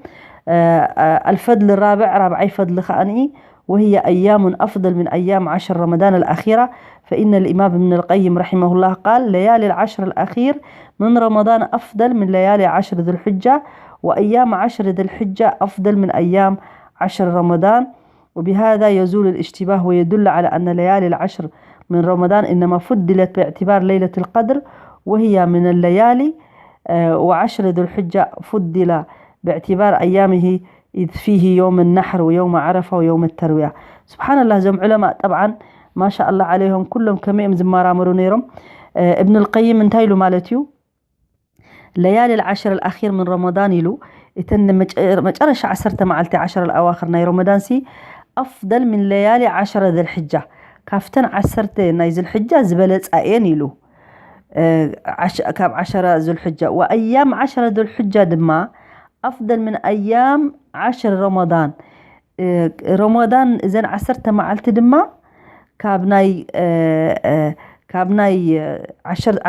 الفضل الرابع رابعي فضل خانئي وهي أيام أفضل من أيام عشر رمضان الأخيرة. فإن الإمام ابن القيم رحمه الله قال: ليالي العشر الأخير من رمضان أفضل من ليالي عشر ذي الحجة، وأيام عشر ذي الحجة أفضل من أيام عشر رمضان. وبهذا يزول الاشتباه ويدل على أن ليالي العشر من رمضان إنما فضلت باعتبار ليلة القدر وهي من الليالي، وعشر ذو الحجة فضل باعتبار أيامه إذ فيه يوم النحر ويوم عرفة ويوم التروية. سبحان الله، زم علماء طبعا ما شاء الله عليهم كلهم كميم زمارا مرونيرم. ابن القيم انتهي له مالتيو ليالي العشر الأخير من رمضان ኢሉ እተን መጨረሻ ዓሰርተ መዓልቲ ዓሽር ኣዋኽር ናይ ረመዳን ሲ أفضل من ليالي عشر ذي الحجة ካብተን ዓሰርተ ናይ ዝልሕጃ ዝበለፃ እየን ኢሉ። ካብ ዓሸራ ዙልሕጃ وأيام عشر ذي الحجة ድማ أفضل من أيام عشر رمضان ረመዳን እዘን ዓሰርተ መዓልቲ ድማ ካብ ናይ ካብ ናይ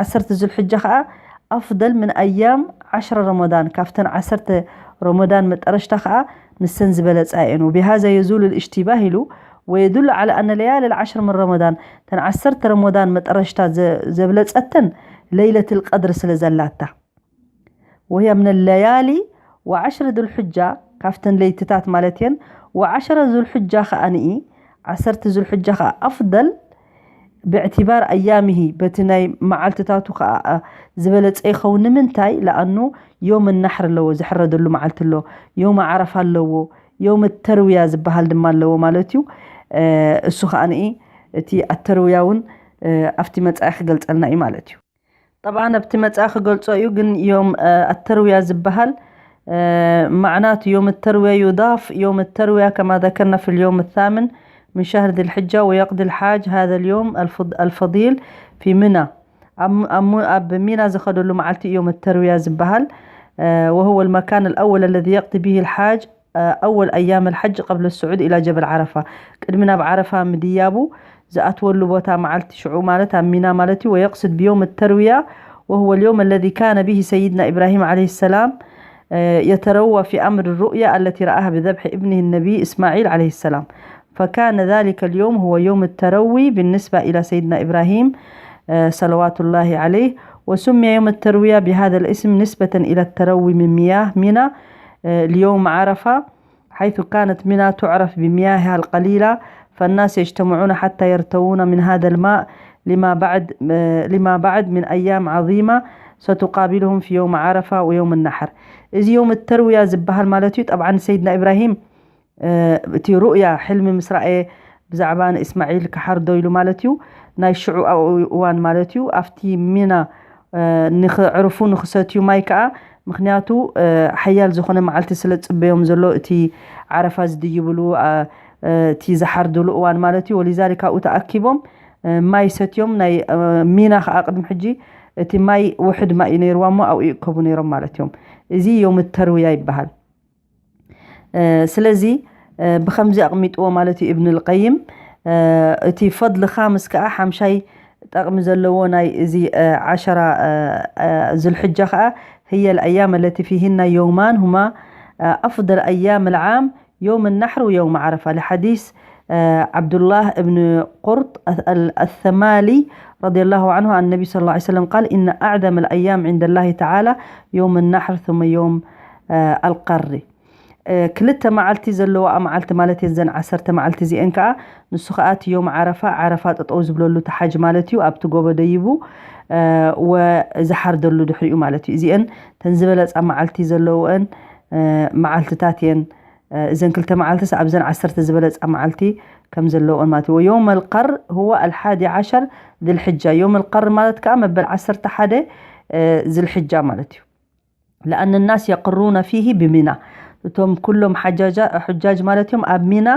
ዓሰርተ ዙልሕጃ ከዓ أفضل من أيام عشر رمضان ካብተን ዓሰርተ ረመዳን መጠረሽታ ከዓ ንሰን ዝበለፃ እየን። وبهذا يزول الاشتباه ኢሉ ويدل على أن ليالي العشر من رمضان እተን ዓሰርተ ረመዳን መጠረሽታ ዘብለፀተን ለይለት ልቀድር ስለ ዘላታ وهي من الليالي وعشر ذو الحجة ካብተን ለይትታት ማለት እየን። وعشر ذو الحجة ከዓ ንኢ ዓሰርተ ዙልሕጃ ከዓ أفضل باعتبار أيامه በቲ ናይ መዓልትታቱ ከዓ ዝበለፀ ይኸውን። ንምንታይ ለኣኑ يوم النحر ኣለዎ ዝሕረደሉ መዓልቲ ኣሎ። يوم عرفة ኣለዎ። يوم التروية ዝበሃል ድማ ኣለዎ ማለት እዩ። እሱ ከዓ ንኢ እቲ ኣተርውያ እውን ኣብቲ መፃኢ ክገልፀልና እዩ ማለት እዩ። طبعا ኣብቲ መጻኢ ክገልጾ እዩ ግን يوم التروية ዝበሃል معناته يوم التروية يضاف يوم التروية كما ذكرنا في اليوم الثامن من شهر ذي الحجة ويقضي الحاج هذا اليوم الفضيل في منى ኣብ ሚና ዝኸደሉ መዓልቲ እዮም ተርውያ ዝበሃል وهو المكان الأول الذي يقضي به الحاج أول أيام الحج قبل الصعود إلى جبل عرفة ቅድሚ ናብ ዓረፋ ምድያቡ ዝኣትወሉ ቦታ መዓልቲ ሽዑ ማለት ኣብ ሚና ማለት እዩ ويقصد بيوم التروية وهو اليوم الذي كان به سيدنا إبراهيم عليه السلام يتروى في أمر الرؤيا التي رآها بذبح ابنه النبي إسماعيل عليه السلام فكان ذلك اليوم هو يوم التروي بالنسبة إلى سيدنا إبراهيم صلوات الله عليه وسمي يوم التروية بهذا الاسم نسبة إلى التروي من مياه منى ليوم عرفة حيث كانت منى تعرف بمياهها القليلة فالناس يجتمعون حتى يرتوون من هذا الماء لما بعد لما بعد من أيام عظيمة ستقابلهم في يوم عرفة ويوم النحر. እዚ ዮም ተርውያ ዝበሃል ማለት እዩ። ጠብዓን ሰይድና ኢብራሂም እቲ ሩእያ ሕልሚ ምስ ረኣየ ብዛዕባ ንእስማዒል ክሓርዶ ኢሉ ማለት እዩ። ናይ ሽዑ ኣብኡ እዋን ማለት እዩ ኣብቲ ሚና ንኽዕርፉ ንኽሰትዩ ማይ ከዓ፣ ምክንያቱ ሓያል ዝኾነ መዓልቲ ስለ ዝፅበዮም ዘሎ እቲ ዓረፋ ዝድይብሉ እቲ ዝሓርድሉ እዋን ማለት እዩ። ወሊዛሊክ ኣብኡ ተኣኪቦም ማይ ሰትዮም፣ ናይ ሚና ከዓ ቅድሚ ሕጂ እቲ ማይ ውሕድ ማይ እዩ ነይርዋ እሞ ኣብኡ ይእከቡ ነይሮም ማለት እዮም። እዚ ዮም ተርውያ ይበሃል። ስለዚ ብኸምዚ ኣቕሚጥዎ ማለት እዩ እብን ልቀይም። እቲ ፈድል ኻምስ ከዓ ሓምሻይ ጠቕሚ ዘለዎ ናይ እዚ ዓሸራ ዝልሕጃ ከዓ هي الأيام التي فيهن يومان هما أفضل أيام العام يوم النحر ويوم عرفة لحديث عبد الله بن قرط الثمالي رضي الله عنه عن النبي صلى الله عليه وسلم قال: إن أعظم الأيام عند الله تعالى يوم النحر ثم يوم القر. ክልተ መዓልቲ ዘለዋ መዓልቲ ማለት እየን። ዘን ዓሰርተ መዓልቲ እዚአን ከዓ ንሱ ከዓ እቲ ዮም ዓረፋ፣ ዓረፋ ጠጠው ዝብለሉ እቲ ሓጅ ማለት እዩ። ኣብቲ ጎቦ ደይቡ ወዝሓርደሉ ድሕሪኡ ማለት እዩ። እዚአን ተን ዝበለፃ መዓልቲ ዘለውአን መዓልትታት እየን። እዘን ክልተ መዓልትስ ኣብዘን ዓሰርተ ዝበለፃ መዓልቲ ከም ዘለውአን ማለት እዩ። ويوم القر هو الحادي عشر ذي الحجة. ዮም القر ማለት ከዓ መበል ዓሰርተ ሓደ ዝልሕጃ ማለት እዩ። لأن الناس يقرون فيه بمنى። እቶም ኩሎም ሓጃጃ-፣ حجاج ማለት እዮም ኣብ ሚና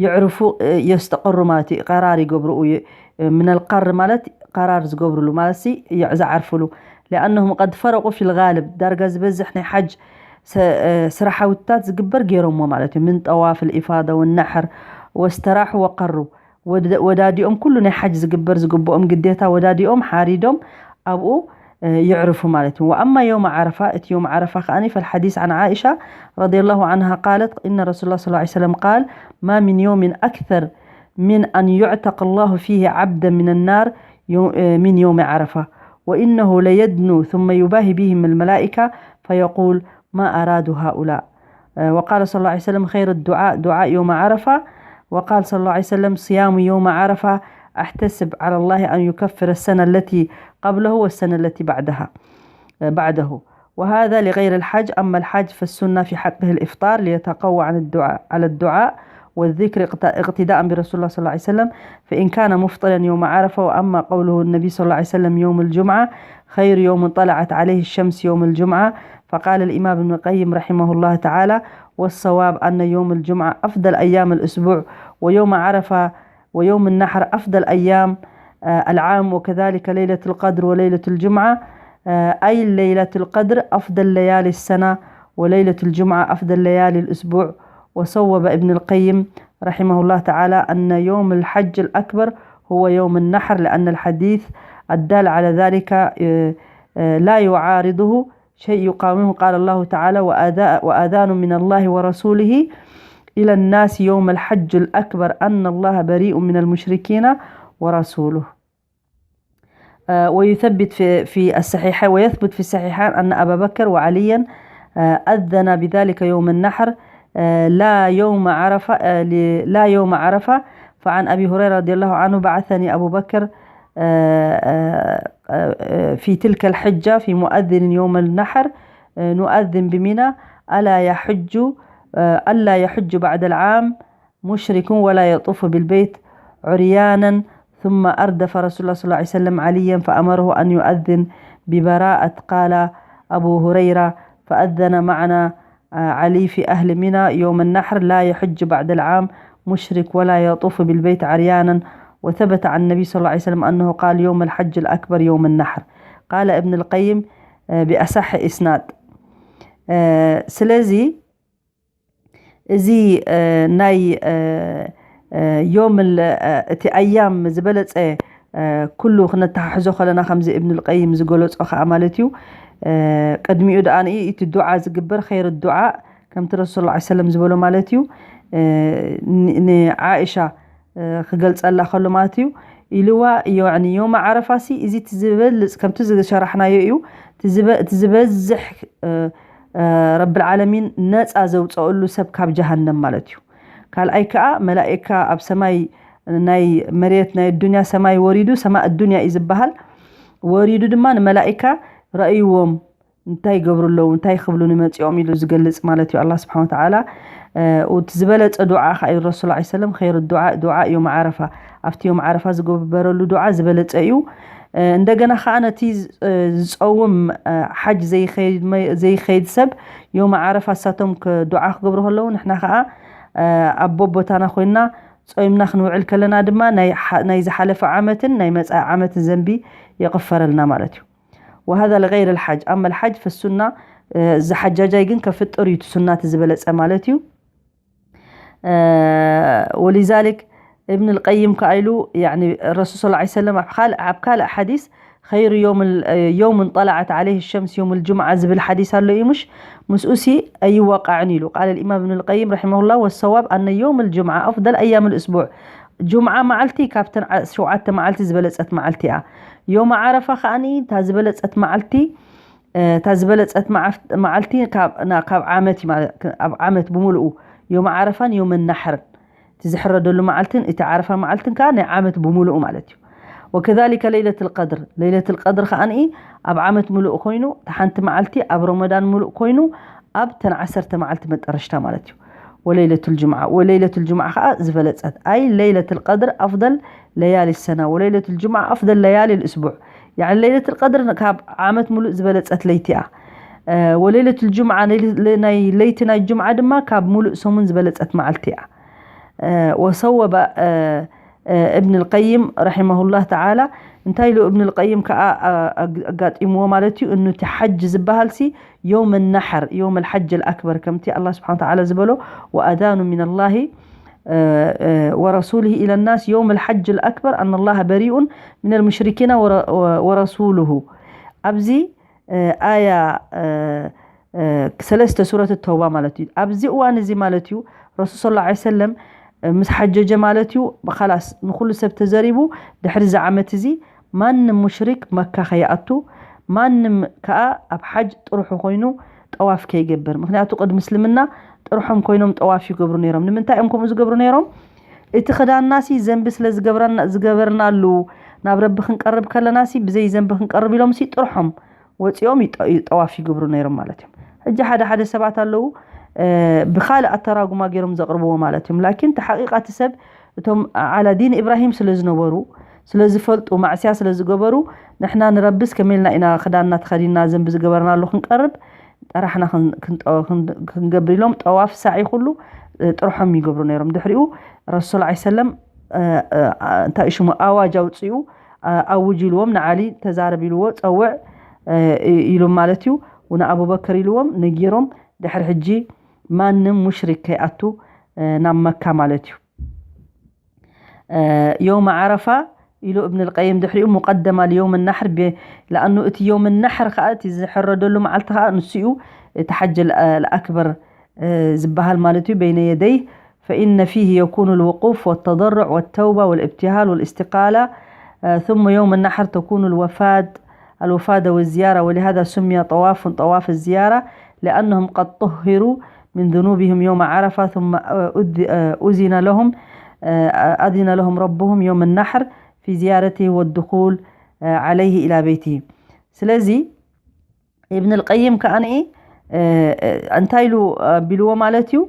يعرفوا، يستقروا ማለት እዩ። ቀራር ይገብሩ እዩ። من القر ማለት ቀራር ዝገብሩሉ ማለት ሲ ይ-፣ ዝዓርፉሉ። لأنهم قد فرقوا في الغالب، ዳርጋ ዝበዝሕ ናይ ሓጅ ስ-፣ ስራሓውታት ዝግበር ገይሮሞ ማለት እዩ። من طواف الإفاضة والنحر واستراحوا وقروا። ወደ-፣ ወዳዲኦም ኩሉ ናይ ሓጅ ዝግበር ዝግብኦም ግዴታ ወዳዲኦም ሓሪዶም ኣብኡ የዕርፉ ማለት እዩ። وأما يوم عرفة، እቲ ዮም ዓረፋ ከኣኒ፣ فالحديث عن عائشة رضي الله عنها قالت: إن رسول الله صلى الله عليه وسلم قال: ما من يوم أكثر من أن يعتق الله فيه عبدا من النار يو-، من يوم عرفة، وإنه ليدنو ثم يباهي بهم الملائكة فيقول: ما أرادوا هؤلاء؟ آه، وقال صلى الله عليه وسلم: خير الدعاء دعاء يوم عرفة. وقال صلى الله عليه وسلم: صيام يوم عرفة أحتسب على الله أن يكفر السنة التي قبله والسنة التي بعدها، آه، بعده. وهذا لغير الحج. أما الحج فالسنة في حقه الإفطار ليتقوى عن الدعاء، على الدعاء والذكر اقت-، اقتداء برسول الله صلى الله عليه وسلم، فإن كان مفطرا يوم عرفة. وأما قوله النبي صلى الله عليه وسلم: يوم الجمعة خير يوم طلعت عليه الشمس يوم الجمعة، فقال الإمام ابن القيم رحمه الله تعالى: والصواب أن يوم الجمعة أفضل أيام الأسبوع، ويوم عرفة ويوم النحر أفضل أيام، آه، العام، وكذلك ليلة القدر وليلة الجمعة، آه، أي ليلة القدر أفضل ليالي السنة، وليلة الجمعة أفضل ليالي الأسبوع. وصوب ابن القيم رحمه الله تعالى أن يوم الحج الأكبر هو يوم النحر، لأن الحديث الدال على ذلك، آه، آه، لا يعارضه شيء يقاومه. قال الله تعالى: وآذا-، وآذان من الله ورسوله إلى الناس يوم الحج الأكبر أن الله بريء من المشركين ورسوله. آه، ويثبت في، في الصحيحين، ويثبت في الصحيحين أن أبا بكر وعليا، آه، أذن بذلك يوم النحر، آه، لا يوم عرفة، آه، ل-، لا يوم عرفة. فعن أبي هريرة رضي الله عنه: بعثني أبو بكر، آه، آه، آه، في تلك الحجة في مؤذن يوم النحر، آه، نؤذن بمنى: ألا يحج، آه، ألا يحج بعد العام مشرك ولا يطوف بالبيت عريانا. ثم أردف رسول الله صلى الله عليه وسلم عليا فأمره أن يؤذن ببراءة. قال أبو هريرة: فأذن معنا، آه، علي في أهل منى يوم النحر: لا يحج بعد العام مشرك ولا يطوف بالبيت عريانا. وثبت عن النبي صلى الله عليه وسلم أنه قال: يوم الحج الأكبر يوم النحر. قال ابن القيم، آه، بأصح إسناد. آه، ስለዚ እዚ፣ እ፣ ናይ፣ እ፣ እ፣ ዮም ል-፣ እ፣ እቲ ኣያም ዝበለጸ፣ እ፣ ኩሉ ክነተሓሕዞ ከለና ከምዚ እብን ልቀይም ዝገለጾ ከኣ ማለት እዩ። እ፣ ቅድሚኡ ደኣ ንኢ እቲ ዱዓ ዝግበር ኸይር ዱዓ ከምቲ ረሱል ሰለላሁ ዐለይሂ ወሰለም ዝበሎ ማለት እዩ። እ፣ ን-፣ ንዓኢሻ፣ እ፣ ክገልጸላ ከሎ ማለት እዩ። ኢልዋ፣ ያዕኒ ዮም ዓረፋሲ እዚ እቲ ዝበልጽ ከምቲ ዝሸራሕናዮ እዩ። እቲ ዝበ-፣ እቲ ዝበዝሕ፣ እ፣ እ፣ ረብል ዓለሚን ነጻ ዘውጸአሉ ሰብ ካብ ጀሃነም ማለት እዩ። ካልኣይ ከኣ መላኢካ ኣብ ሰማይ ናይ መሬት ናይ ዱንያ ሰማይ ወሪዱ ሰማእ ዱንያ እዩ ዝበሃል። ወሪዱ ድማ ንመላኢካ ረእይዎም እንታይ ይገብሩ ኣለዉ እንታይ ክብሉ ንመፂኦም ኢሉ ዝገልፅ ማለት እዩ። ኣላ ስብሓን ተዓላ እቲ ዝበለፀ ዱዓ ከዓ እዩ ረሱል ላ ሰለም ኸይር ዱዓ ዱዓ እዮም ዓረፋ ኣብቲ ዮም ዓረፋ ዝገበረሉ ዱዓ ዝበለፀ እዩ። እንደገና ከዓ ነቲ ዝፀውም ሓጅ ዘይኸይድ ሰብ ዮም ዓረፋ እሳቶም ዱዓ ክገብሩ ከለዉ ንሕና ከዓ ኣብ ቦቦታና ኮይና ጾይምና ክንውዕል ከለና ድማ ናይ ዝሓለፈ ዓመትን ናይ መጻኢ ዓመትን ዘንቢ ይቕፈረልና ማለት እዩ። وهذا لغير الحج أما الحج فالسنة እዚ ሓጃጃይ ግን ከፍጥር እዩ እቲ ሱና እቲ ዝበለጸ ማለት እዩ። ولذلك ابن القيم ከኣ ኢሉ ረሱል صلى الله عليه وسلم ኣብ ካልእ ሓዲስ خير يوم يوم طلعت عليه الشمس يوم الجمعة ዝብል ሓዲስ ኣሎ እዩ ምሽ ምስኡሲ ኣይዋቃዕን ኢሉ قال الإمام ابن القيم رحمه الله والصواب أن يوم الجمعة أفضل أيام الأسبوع ጁምዓ መዓልቲ ካብተን ሸውዓተ መዓልቲ ዝበለፀት መዓልቲ እያ። ዮም ዓረፋ ከዓኒ እታ ዝበለፀት መዓልቲ እታ ዝበለፀት መዓልቲ ካብ ዓመት ኣብ ዓመት ብምሉኡ ዮም ዓረፋን ዮም ናሕርን እቲ ዝሕረደሉ መዓልትን እቲ ዓረፋ መዓልትን ከዓ ናይ ዓመት ብምሉኡ ማለት እዩ። وكذلك ليلة القدر ليلة القدر ከዓኒ ኣብ ዓመት ምሉእ ኮይኑ ሓንቲ መዓልቲ ኣብ ረመዳን ምሉእ ኮይኑ ኣብ ተን ዓሰርተ መዓልቲ መጠረሽታ ማለት እዩ። وليلة الجمعة وليلة الجمعة ከዓ ዝበለፀት أي ليلة القدر أفضل ليالي السنة وليلة الجمعة أفضل ليالي الأسبوع يعني ليلة القدر ካብ ዓመት ምሉእ ዝበለፀት ለይቲ እያ። وليلة الجمعة ናይ ለይቲ ናይ ጅምዓ ድማ ካብ ምሉእ ሰሙን ዝበለፀት መዓልቲ እያ። وصوب ابن القيم رحمه الله تعالى እንታይ ኢሉ ابن القيم ከዓ ኣጋጢምዎ ማለት እዩ እኑ እቲ ሓጅ ዝበሃል ሲ يوم النحر يوم الحج الأكبر ከምቲ الله سبحانه وتعالى ዝበሎ وأذان من الله ورسوله إلى الناس يوم الحج الأكبر أن الله بريء من المشركين ورسوله ኣብዚ ኣያ ሰለስተ ሱረት ተውባ ማለት እዩ። ኣብዚ እዋን እዚ ማለት እዩ ረሱል صلى الله عليه وسلم ምስ ሓጀጀ ማለት እዩ ኻላስ ንኩሉ ሰብ ተዘሪቡ ድሕሪ እዚ ዓመት እዚ ማንም ሙሽሪክ መካ ከይኣቱ ማንም ከዓ ኣብ ሓጅ ጥርሑ ኮይኑ ጠዋፍ ከይገብር ምክንያቱ ቅድሚ እስልምና ጥርሖም ኮይኖም ጠዋፍ ይገብሩ ነይሮም። ንምንታይ እዮም ከምኡ ዝገብሩ ነይሮም? እቲ ክዳንና ሲ ዘንቢ ስለ ዝገበርናሉ ናብ ረቢ ክንቀርብ ከለና ሲ ብዘይ ዘንቢ ክንቀርብ ኢሎም ሲ ጥርሖም ወፂኦም ጠዋፍ ይገብሩ ነይሮም ማለት እዮም። ሕጂ ሓደ ሓደ ሰባት ኣለዉ ብካልእ ኣተራጉማ ገይሮም ዘቕርብዎ ማለት እዮም። ላኪን እቲ ሓቂቃ እቲ ሰብ እቶም ዓላ ዲን ኢብራሂም ስለ ዝነበሩ ስለ ዝፈልጡ ማዕስያ ስለ ዝገበሩ ንሕና ንረብስ ከመይ ኢልና ኢና ክዳንና ተኸዲንና ዘንቢ ዝገበርናሉ ክንቀርብ ጠራሕና ክንገብር ኢሎም ጠዋፍ ሳዒ ኩሉ ጥርሖም ይገብሩ ነይሮም። ድሕሪኡ ረሱል ላ ሰለም እንታይ ሽሙ ኣዋጅ ኣውፅኡ ኣውጅ ኢልዎም ንዓሊ ተዛረብ ኢልዎ ፀውዕ ኢሉ ማለት እዩ ንኣቡበከር ኢልዎም ነጊሮም ድሕሪ ሕጂ ማንም ሙሽሪክ ከይኣቱ ናብ መካ ማለት እዩ። ዮም ዓረፋ ኢሉ እብን ልቀይም ድሕሪኡ ሙቀደማ ልዮም ናሕር ለኣኑ እቲ ዮም ናሕር ከዓ እቲ ዝሕረደሉ መዓልቲ ከዓ ንሱ እዩ እቲ ሓጅ ኣክበር ዝበሃል ማለት እዩ በይነ የደይ فإن فيه يكون الوقوف والتضرع والتوبة والابتهال والاستقالة ثم يوم النحر تكون الوفاد الوفادة والزيارة ولهذا سمي طواف طواف الزيارة لأنهم قد طهروا من ذنوبهم يوم عرفة ثم أذن لهم أذن لهم ربهم يوم النحر في زيارته والدخول عليه إلى بيته. ስለዚ ኢብን ልቀይም ከዓኒ እንታይ ኢሉ ኣቢልዎ ማለት እዩ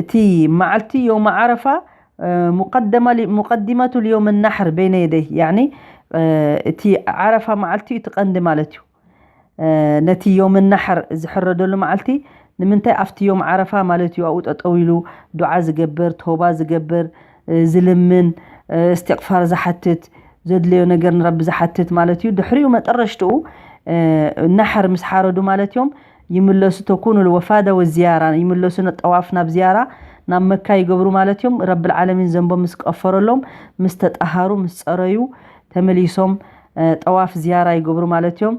እቲ መዓልቲ ዮም ዓረፋ ሙቀዲመቱ ልዮም ናሕር በይነ የደይ ያኒ እቲ ዓረፋ መዓልቲ እዩ እቲ ቀንዲ ማለት እዩ ነቲ ዮም ናሕር ዝሕረደሉ መዓልቲ ንምንታይ ኣብቲ ዮም ዓረፋ ማለት እዩ ኣብኡ ጠጠው ኢሉ ዱዓ ዝገብር ተውባ ዝገብር ዝልምን እስትቕፋር ዝሓትት ዘድለዮ ነገር ንረቢ ዝሓትት ማለት እዩ ድሕሪኡ መጠረሽትኡ ናሕር ምስ ሓረዱ ማለት እዮም ይምለሱ ተኩኑ ወፋደ ወዝያራ ይምለሱ ጠዋፍ ናብ ዝያራ ናብ መካ ይገብሩ ማለት እዮም ረቢ ዓለሚን ዘንቦም ምስ ቀፈረሎም ምስ ተጣሃሩ ምስ ፀረዩ ተመሊሶም ጠዋፍ ዝያራ ይገብሩ ማለት እዮም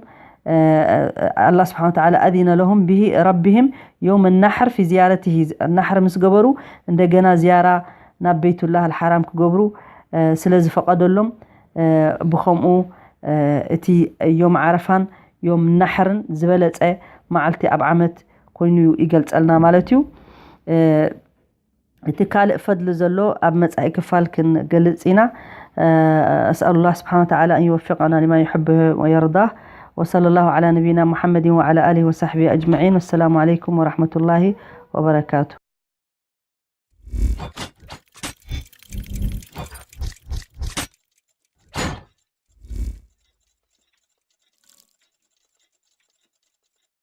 الله سبحانه وتعالى أذن لهم به ربهم يوم النحر في زيارته ናሕር ምስ ገበሩ እንደገና ዝያራ ናብ ቤቱላህ ኣልሓራም ክገብሩ ስለ ዝፈቐደሎም ብኸምኡ እቲ ዮም ዓረፋን ዮም ናሕርን ዝበለፀ መዓልቲ ኣብ ዓመት ኮይኑ ይገልፀልና ማለት እዩ። እቲ ካልእ ፈድሊ ዘሎ ኣብ መጻኢ ክፋል ክንገልጽ ኢና። أسأل الله سبحانه وتعالى أن يوفقنا لما يحبه ويرضاه. وصلى الله على نبينا محمد وعلى آله وصحبه أجمعين. والسلام عليكم ورحمة الله وبركاته.